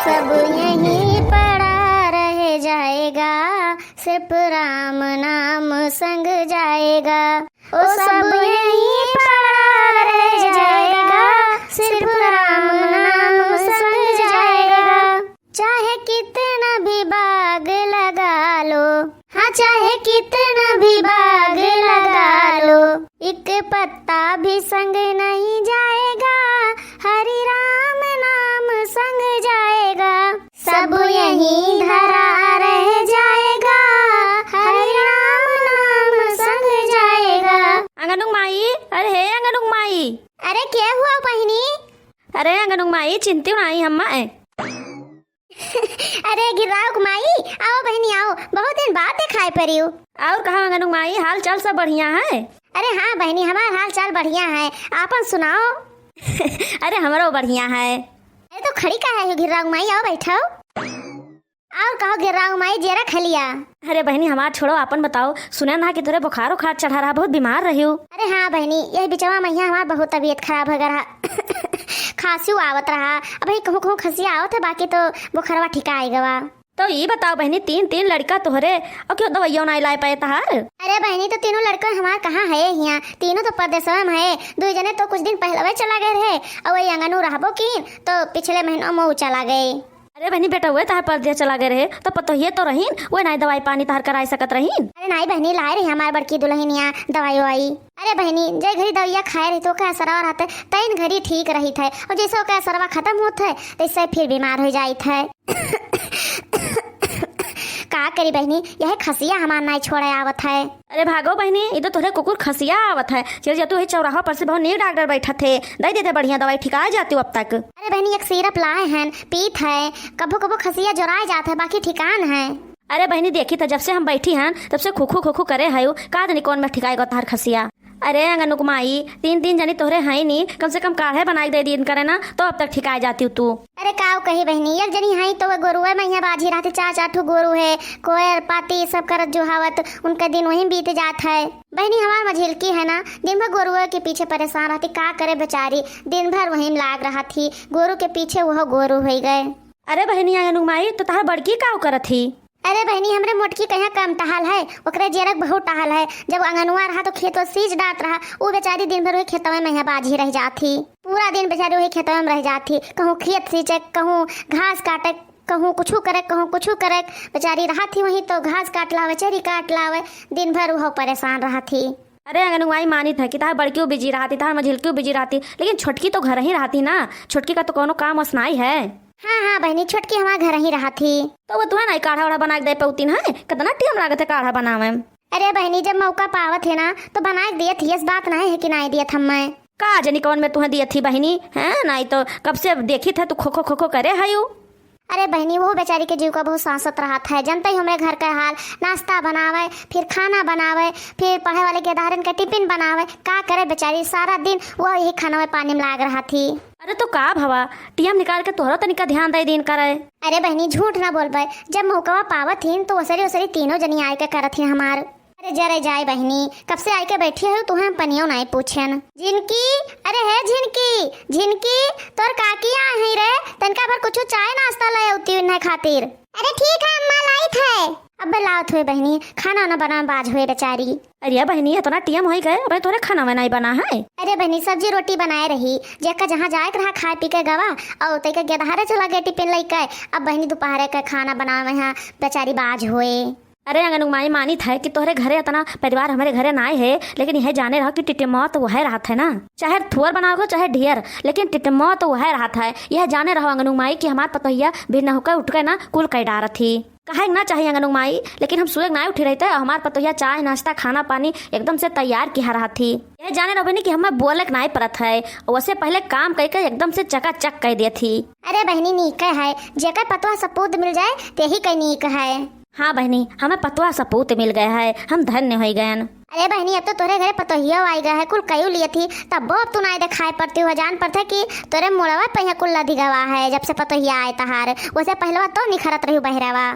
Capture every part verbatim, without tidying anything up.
सब यहीं पड़ा रह जाएगा, सिर्फ राम नाम संग जाएगा। ओ सब यहीं पड़ा रह जाएगा, सिर्फ राम नाम संग जाएगा। चाहे कितना भी बाग लगा लो, हाँ, चाहे कितना भी बाग लगा लो, एक पत्ता भी संग नहीं जाएगा, हरि राम नाम संग जाएगा। सब यहीं धरा रह जाएगा, हरि राम नाम संग जाएगा। अंगनुक माई, अरे हे अंगनुक माई। अरे के हुआ बहिनी? अरे अंगनुक माई, चिन्हतिउ नाई हम्मा ए। अरे घिर्राउक माई, आओ बहिनी आओ, बहुत दिन बाद देखाई परिउ। और कहा अंगनुक माई, हाल चाल सब बढ़िया है? अरे हाँ बहिनी, हमार हाल चाल बढ़िया है, आपन सुनाओ। अरे हमरो बढ़िया है। अरे तो खड़ी काहे हो घिर्राउक माई, आओ बैठो। और कहो घिर्राउक माई, जियरा खा लिया? अरे बहिनी हमार छोड़ो, आपन बताओ, सुने ना कि तोरे बुखार उखार चढ़ा रहा, बहुत बीमार रहिउ। अरे हाँ बहिनी, यही बिचवा महिया हमार बहुत तबीयत खराब हो गया रहा। खांसी आवत रहा, अब ही कहूँ कहूँ खसिया आवत है, बाकी तो बुखारवा ठिकाई गवा। तो ई बताओ बहिनी, तीन तीन लड़का तोहरे, और क्यों दवाइयो नाई लाए पाए तहार? अरे बहिनी, तो तीनों लड़का हमार कहाँ है हियाँ? तीनों तो परदेसवा में है। दुई जने तो कुछ दिन पहलवे चला गए रहे, और वही अंगनू रहबो कीन, तो पिछले महीनों में ऊ चला गए। अरे बहिनी, बेटउवे तहार परदेस चला गए रहे, तो पतोहिए तो रहीन, वे नाई दवाई पानी तहार कराए सकत रहीन? अरे नाई बहिनी, लाए रही हमार बड़की दुलहिनिया दवाई वाई। अरे बहिनी, जे घरी दवाइया खाए रही तो ओकर असरवा रहते, तैन घरी ठीक रहित है, और जैसे ओकर असरवा खतम होत है, तैसे फिर बीमार हो जाइत है। का करी बहिनी, यह खसिया हमार नाई छोड़े आवत है। अरे भागो बहिनी, ई तो तोहरे कुकुर खसिया आवत है। चल जा तू, वही चौराहा पर से बहुत नीक डॉक्टर बैठत है, दे देते बढ़िया दवाई, ठिका जातिउ अब तक। अरे बहिनी, एक सिरप लाए हैं, पीत है, कभो कभो खसिया जोराए जात है, बाकी ठिकान है। अरे बहिनी, देखी त जब से हम बैठी हन, तब से खुखू खुखू करे हयू, का जानी कौन में ठिकाए गो तहार खसिया। अरे अंगनुक माई, तीन तीन जनी तोहरे हई नी, कम से कम काढ़े बनाई दे दिन करे ना, तो अब तक ठिकाए जातिउ तू। अरे काउ कही बहिनी, एक जनी हई तो वो गोरुए में यहाँ बाझी रहती, चार चार ठो गोरू है, कोयर पाती सब करत जुहावत उनका दिन वहीं बीत जात है। बहिनी हमार मझिलकी है ना, दिन भर गोरुए के पीछे परेशान रहती, का करे बेचारी, दिन भर वहीं लाग रहत ही, गोरू के पीछे वह गोरू हो गए। अरे बहिनी अंगनुक माई, तो तहार बड़की काउ करत ही? अरे बहिनी, हमरे मोटकी कहिया कम टहल है, ओकरे जियरक बहुत टहल है। जब अंगनुआ रहा तो खेतवा सींच डात रहा, ऊ बेचारी दिन भर वही खेतवे में यहाँ बाझी रह जात ही। पूरा दिन बेचारी वही खेतवे में रह जात ही, कहूँ खेत सींचे, कहूँ घास काटे, कहूँ कुछू करे, कहूँ कुछू करे। बेचारी रहत ही वहीं तो घास काट लावे, चरी काट लावे, दिन भर वह परेशान रहत ही। अरे अंगनुक माई, मानित है कि तहार बड़कियो बिजी रहती, तहार मझिलकियो बिजी रहती, लेकिन छोटकी तो घर ही रहती ना, छोटकी का तो कौनो काम ओस नाई है। हाँ हाँ बहिनी, छोटकी हमार घर ही रहत ही। तो वो तुहे नाई काढ़ा वाढ़ा बना के दे पौतीन है, कितना टेम लागत है काढ़ा बनावे में। अरे बहिनी, जब मौका पावत है ना तो बना के दियत ही, यस बात नाई है कि नाई दियत हम मैं। का जनी कौन में तुहे दियत ही बहिनी, हैं? नाई तो कब से देखित है तू खोखो खोखो करे हयू। अरे बहिनी, वो बेचारी के जीव का बहुत सांसत रहत है, जनते ही हमरे घर का हाल, नाश्ता बनावे, फिर खाना बनावे, फिर पढ़े वाले के दारन का टिफिन बनावे, का करे बेचारी, सारा दिन वो यही खाना में पानी में लाग रहत ही। अरे तो का भवा, टीएम निकाल के तोहरो तनिका ध्यान दे दीन करे। अरे बहिनी, झूठ ना बोलबे, जब मौकवा पावत हीन तो ओसरी ओसरी तीनों जनी आए के करत ही हमार। अरे जरे जाए बहिनी, कब से आए के बैठी है, तुहे हम पनियो नाई पूछेन। झिनकी, अरे हे झिनकी, झिनकी, तोर काकी आए हैं रे, तनिका भर कुछ चाय नाश्ता ले आउती उन्हें खातिर। अरे ठीक है अम्मा, लाइत है। अबे लावत हुए बहिनी, खाना ना बना बाझ हुए बेचारी। अरे बहिनी, इतना टीएम होई गए, अबे तोरे खाना में नाई बना है। अरे बहिनी, सब्जी रोटी बनाए रही, जेका जहाँ जाए के रहा खाए पी के गवा, और तैका गेदहारे चला गए टिफिन लेके। अब बहिनी दोपहरे के खाना बनावे में यहाँ बेचारी बाझ हुए। अरे अंगनुक माई, मानित है कि तोहरे घरे इतना परिवार हमरे घरे नाई है, लेकिन यह जाने रहो कि टिटिमवा तो वह रहत है ना, चाहे थोर बनाओ चाहे ढेर, लेकिन टिटिमवा तो वह रहत है। यह जाने रहो अंगनुक माई कि हमार पतोहिया बिन होकर उठ के ना कुल कई डारत ही। कहे ना चाहिए अंगनुक माई, लेकिन हम सुबह नाई उठी रहते और हमार पतोहिया चाय नाश्ता खाना पानी एकदम से तैयार किया रहत ही। यह जाने रहो बहिनी कि हमें बोले के नाई पड़त है, वैसे पहले काम करके एकदम से चकाचक कर देत ही। अरे बहिनी, नीके है, जेकर पतोह सपूत मिल जाए, तेही के नीक है। हाँ बहिनी, हमें पतोह सपूत मिल गए है, हम धन्य हो गयन। अरे बहिनी, अब तो तोरे घरे पतोहियो आई गए है, कुल कयू लिए थी, तब वो अब तू नाई देखाए पड़ती हो, जान पड़ते कि तोरे मुड़वा पे यहाँ कुल लदी गवा है, जब से पतोहिया आए तहार, वैसे पहलवा तो निखरत रही बहरावा।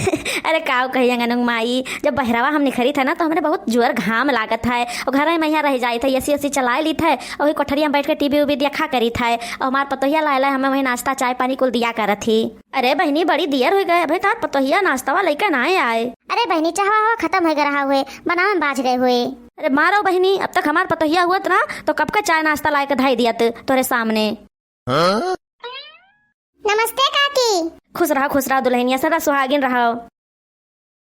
अरे काव कही अंगनू माई, जब बहरावा हम निखरित है ना, तो हमरे बहुत जोर घाम लागत है। और घर में यहाँ रह जाइत है, एसी एसी चलाए लीत है, और वही कोठरिया में बैठ के टीवी उवी देखा करीत है। और हमार पतोहिया लाए लाए हमें वही नाश्ता चाय पानी कुल दिया करत ही। अरे बहिनी, बड़ी देर होइ गए, अभी तार पतोहिया नाश्तावा लइके ना आए। अरे बहिनी, चाहवा हवा खतम होइ गए रहा हुए, बनावे में बाझ गए हुए। अरे मारो बहिनी, अब तक हमार पतोहिया हुअत ना, तो कब का चाय नाश्ता लाए के धई दियत तोरे सामने। हाँ? नमस्ते काकी। खुश रहो, खुश रहो दुल्हनिया, सदा सुहागिन रहो।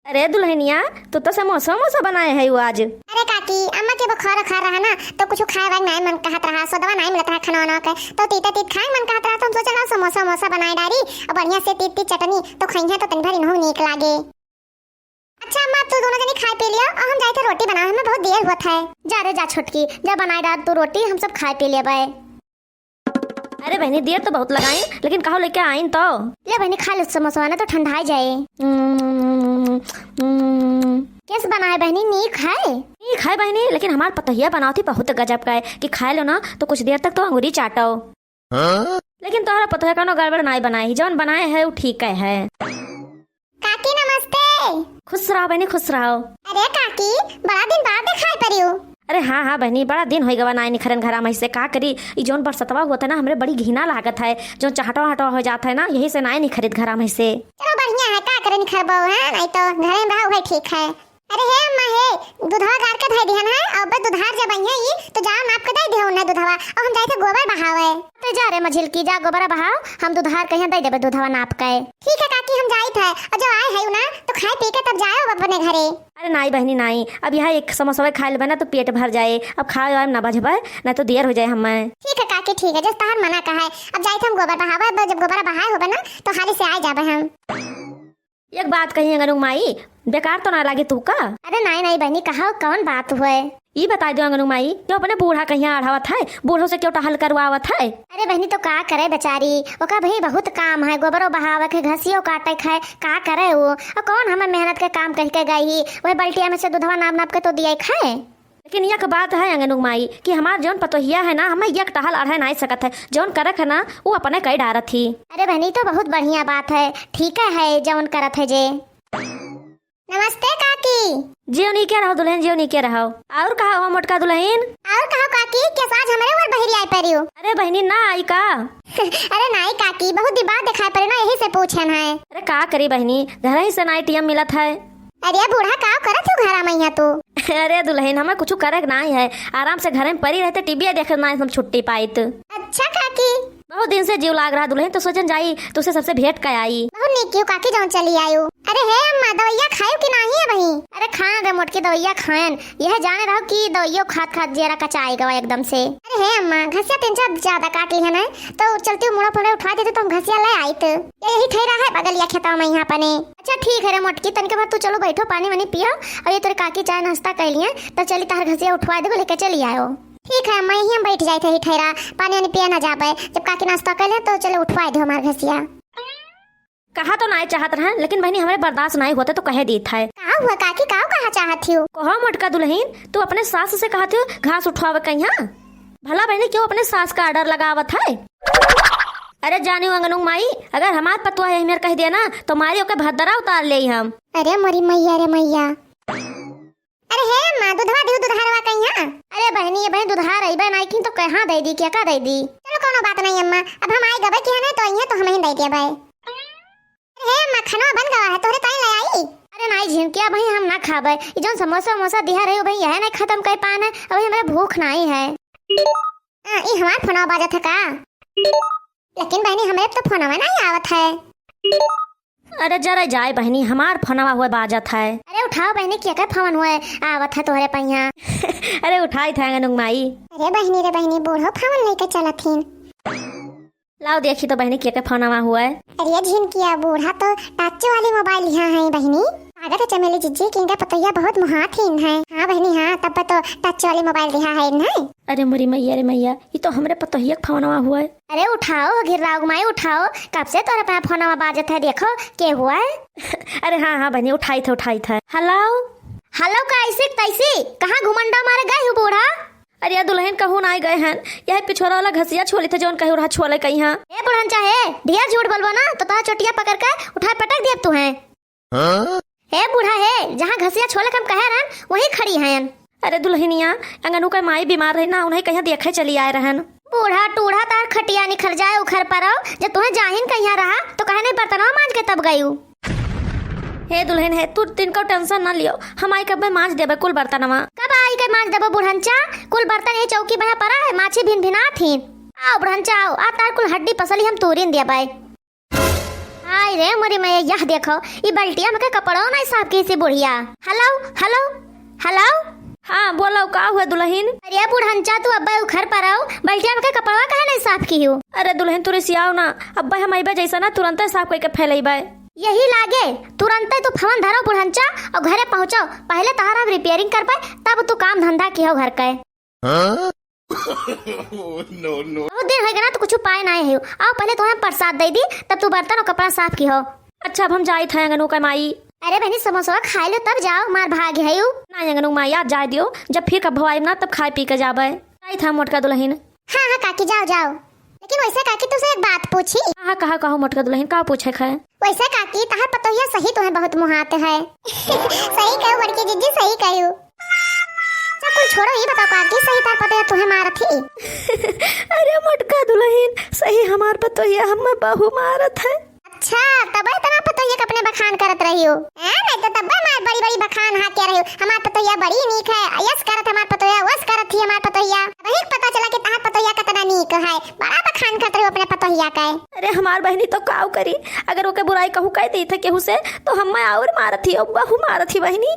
अरे दुल्हनिया, तू तो समोसा वमोसा बनाए है वो आज। अरे काकी, अम्मा के बुखार उखार रहा ना, तो कुछ खाए वाए नाई मन कहत रहा, सोदवा नाई मिलत रहा खाना वाना के, तो तीता तीत खाए मन कहत रहा, तो हम सोचे ला समोसा वमोसा बनाए डारी, और बढ़िया से तीत तीत चटनी, तो खइहे तो तनी भर इनहू नीक लागे। अच्छा अम्मा, तू दोनों जनी खाए पी लिया, और हम जाए थे रोटी बनावे, हमें बहुत देर हुआ था। जा रे जा छोटकी, जा बनाए डार तू रोटी, हम सब खाए पी लेबे। अरे बहिनी, देर तो बहुत लगाइन, लेकिन कहो लेके आइन तो। ले बहिनी, खा ले समोसा ना, तो ठंडाई जाए। हम्म, हम्म। कैसे बनाए बहिनी, नीक है? नीक है बहिनी, लेकिन हमार पतोहिया बनावत ही बहुत गजब का है कि खाए लो ना तो कुछ देर तक तो अंगूरी चाटो। हाँ? लेकिन तोहरा पतोहिया कौनो गड़बड़ नाई बनाई, जौन बनाए है वो ठीक है। काकी नमस्ते। खुश रहो बहिनी, खुश रहो। अरे काकी, बड़ा दिन बाद देखाई परियो। अरे हाँ हाँ बहिनी, बड़ा दिन होइ गवा नाई निखरन घरा में से। का करी, ई जौन बरसतवा हुआ था ना, हमरे बड़ी घिना लागत है, जौन चहटवा हटवा हो जात है ना, यही से नाई निखरित घरा में से। चलो बढ़िया है, का करे निखरबो है, नहीं तो घरे में रहो है ठीक है। अरे हे अम्मा हे, दूधवा गार के धई दिहन है, और बस दुधार जब अइहे ई, तो जाओ नाप के दे दिहो उन्हें दूधवा, और हम जाए थे गोबर बहावे। ते जा रे मझिलकी, जा गोबर बहाओ, हम दुधार कहिया दे देबे दूधवा नाप के। ठीक है काकी, हम जाइत है, और जब आए है ना, तो खाए पी के तब जाओ अपने घरे। अरे नाई बहिनी नाई, अब यहाँ एक समोसा खाए लेबे ना तो पेट भर जाए, अब खाए वाए में ना बझबे, ना तो देर हो जाए हमें। ठीक है काकी, ठीक है, जस तहार मना का है। अब जाइत हम गोबर बहावे, अब जब गोबर बहाए होबे ना, तो हाली से आ जाबे हम। एक बात कही अंगनू माई, बेकार तो ना लागे तू का? अरे नाई नाई बहिनी, कहा कौन बात हुए? ई बताई दो अंगनू माई, क्यों अपने बूढ़ा कहिया अढ़ावत है? बूढ़ो से क्यों टहल करवावत है? अरे बहिनी, तो का करे बेचारी, ओका भी बहुत काम है, गोबरो बहावे के, घसियो काटे के है, का करे वो? और कौन हमें मेहनत के काम कह के गई ही, वह बल्टिया में से दूधवा नाप नाप के तो दिया खाए। लेकिन यक बात है अंगनू माई कि हमार जौन पतोहिया है ना, हमें यक टहल अढ़े नाई सकत है, जौन करक है ना, वो अपने कई डारत ही। अरे बहिनी, तो बहुत बढ़िया बात है, ठीक है, है जौन करत है जे। नमस्ते काकी। जियो नीके रहो दुल्हन, जियो नीके रहो। और कहा हो मोटका दुल्हन? और कहो काकी, कैसा आज हमरे ऊपर बहिरी आई परियो? अरे बहिनी ना आई का? अरे नाई काकी, बहुत दिन बाद दिखाई पड़े ना, यही से पूछन है। अरे का करी बहिनी, घर ही से नाई टीएम मिलत है। अरे बूढ़ा, का करत हो घरा में यहाँ तू? अरे दुल्हन, हमें कुछ करे के नाई है, आराम से घरे में परी रहते, टीवी देखे नाई हम छुट्टी पाइत। अच्छा काकी। बहुत दिन से जीव लाग रहा दुल्हन, तो सोचन जाई तुसे सबसे भेंट कर आई। बहुत नीक कियो काकी, जौन चली आयो। अरे हे अम्मा, दवैया खायो कि नाही है बही? अरे खान रे मोटकी, दवैया खान। यह जाने रहो कि दवैयो खात खात जेरा कचाई गवा एकदम से। अरे हे अम्मा, घसिया तीन चार ज्यादा काट ली है ना, तो चलती हूँ मुड़ा फुड़ा उठवा देते तो हम घसिया ले आइत। ये यही ठहरा है बगलिया खेतवा में यहाँ अपने। अच्छा ठीक है रे मोटकी, तनिक बाद तू चलो बैठो, पानी वानी पियो, और ये तोरे काकी चाय नाश्ता कर लिए, तो चली तार घसिया उठवा देबो, लेके चली आयो। ठीक है अम्मा, यहीं हम बैठ जाइत है ठहरा, पानी वानी पिया ना जाबे, जब काकी नाश्ता कर ले तो चलो उठवा दो हमार घसिया। कहा तो नाय चाहत रहे, लेकिन बहिनी हमरे बर्दाश्त नाय होते तो कहे दीत है। का हुआ काकी, का कहा चाहत हो? कहो मोटका दुल्हन, तू अपने सास से कहत हो घास उठवावे कहिया? भला बहिनी क्यों अपने सास का आर्डर लगावत है? अरे जानी अंगनू माई, अगर हमार पतोह है हमें कह दिया ना तो मारी ओके भद्दरा उतार ले हम। अरे मोरी मैया रे मैया। अरे हे अम्मा, दूधवा दियो दुधारवा कहिया? अरे बहिनी, ये बहिनी दुधार अइबे नाई की तो कहाँ दे दी, क्या का दे दी? चलो कोनो बात नहीं अम्मा, अब हम आई गबे किया ना तो अइहे तो हम ही दे देबे। अरे हे अम्मा, खनवा बन गवा है, तोहरे ताई ले आई? अरे नाई झिनकिया बहिनी, हम ना खाबे, ई जौन समोसा वमोसा दिहा रही हो बहिनी, यह नहीं खत्म कर पान है, अभी हमरे भूख नाई है। आ, ई हमार फोनवा बाजत है का? लेकिन बहिनी, हमरे तो फोनवा नहीं आवत है। अरे जरा जाए बहिनी, हमार फोनवा हुए बाजत है। अरे उठाओ बहिनी, के के फोन हुए आवत है तोहरे पहिया? अरे उठाई थे अंगनुक माई। अरे बहिनी रे बहिनी, बूढ़ो फोन लेके चलत हिन। लाओ देखी तो बहिनी, के के फोनवा हुए। अरे झिनकिया, बूढ़ा तो टच वाली मोबाइल लिहा है बहिनी। लागत है चमेली जिज्जी कि इनका पतोहिया बहुत मुहात ही है। हाँ बहिनी हाँ, तब तो टच वाली मोबाइल लिहा है इन्हें। अरे मोरी मैया रे मैया, ये तो हमरे पतोहिया के फोनवा हुए। अरे उठाओ, घिर्राव माई उठाओ, कब से तोरे पे फोनवा बाजत है, देखो के हुआ है। अरे हाँ, हाँ बहिनी, उठाई थे, उठाई थे। हेलो। हेलो, का ऐसे तैसे? कहाँ घुमंडा मारे गए हो बूढ़ा? अरे यार दुल्हन, कहूँ ना गए हैं, यह पिछोरा वाला घसिया छोली थे, जौन कहूँ रहा छोले कहीं हाँ। ए बुढ़न चाहे ढेर झूठ बोलबो ना, तो तोहर चोटिया पकड़ के उठा पटक दिया तू है। हाँ? हे बूढ़ा हे, जहाँ घसिया छोले के हम कहे रहन, वहीं खड़ी हयन। अरे दुलहिनिया, अंगनू के माई बीमार रही ना, उन्हें कहिया देखे चली आए रहन। बूढ़ा टूढ़ा तार खटिया निखर जाए उखर परौ, जब तुहें जाहिन कहिया रहा, तो कहे नहीं बर्तनवा माँज के तब गयू। हे दुलहिन हे, तू तिनको tension ना लियो, हम आई के अब्बे माँज देबे कुल बर्तनवा। कब आई के माँज देबो बुढ़नचा? कुल बर्तन यही चौकी बहा परा है, माछी भिन भिनात ही। आओ बुढ़नचा आओ, आ तार कुल हड्डी पसली हम तूरिन देबे। हाय रे मोरी मैया, यह देखो, ई बल्टिया में के कपड़ो नहीं साफ की सी बुढ़िया। हेलो, हेलो, हेलो। हाँ, बोलो, का हुआ दुलहिन? अरे बुढ़नचा, तू अब्बे उखर परौ, बल्टिया में के कपड़वा काहे नहीं साफ किहू? अरे दुलहिन, तू रिसियाओ ना, अब्बे हम अइबे जैसा ना, तुरंते साफ कइके फैलइबे। यही लागे, तुरंते तू फोन धरो बुढ़नचा और घरे पहुँचो, पहले तहार हम repairing करबे, तब तू काम धंधा किहो घर के। हाँ? Oh, no, no। बहुत दिन होइ गए ना, तो कुछ पाए ना है। आओ, पहले तुम्हें प्रसाद दे दी, तब तू बर्तन और कपड़ा साफ किहो। अच्छा, अब हम जाइत हैं अंगनू का माई। अरे बहनी, समोसवा खाए लो, तब जाओ, मार भाग है यू। ना अंगनू माई, आज जाए दियो, जब फिर कब आइब ना, तब खाए पी के जाबे। जाइत हैं मोटका दुलहिन। हाँ, हाँ काकी, जाओ, जाओ। लेकिन वैसे काकी, तुमसे एक बात पूछी? हाँ, हाँ, कहा, कहो मोटका दुलहिन, का पूछे है? वैसे काकी, तहार पतोहिया सही तुम्हें बहुत मुहात है। सही कहू बड़की जिज्जी, सही कहू। सब कुल छोड़ो, ई बताओ काकी, सही तार पतोहिया तुम्हें मारत ही? अरे मोटका दुलहिन, सही हमार पतोहिया हमें बहु मारत है। अच्छा, तब इतना पतोहिया के अपने बखान करत रही हो? हैं? नहीं तो तब हमार बड़ी बड़ी बखान हाँ क्या रही हो? हमार पतोहिया बड़ी नीक है, यस करत हमार पतोहिया, वस करत ही हमार पतोहिया। वही पता चला कि तहार पतोहिया कितना नीक है, बड़ा बखान करत रही हो अपने पतोहिया के। अरे हमार बहनी तो काव करी, अगर ओके बुराई कहूँ कह दी थे केहू से, तो हमें और मारत ही, बहु मारत ही बहनी।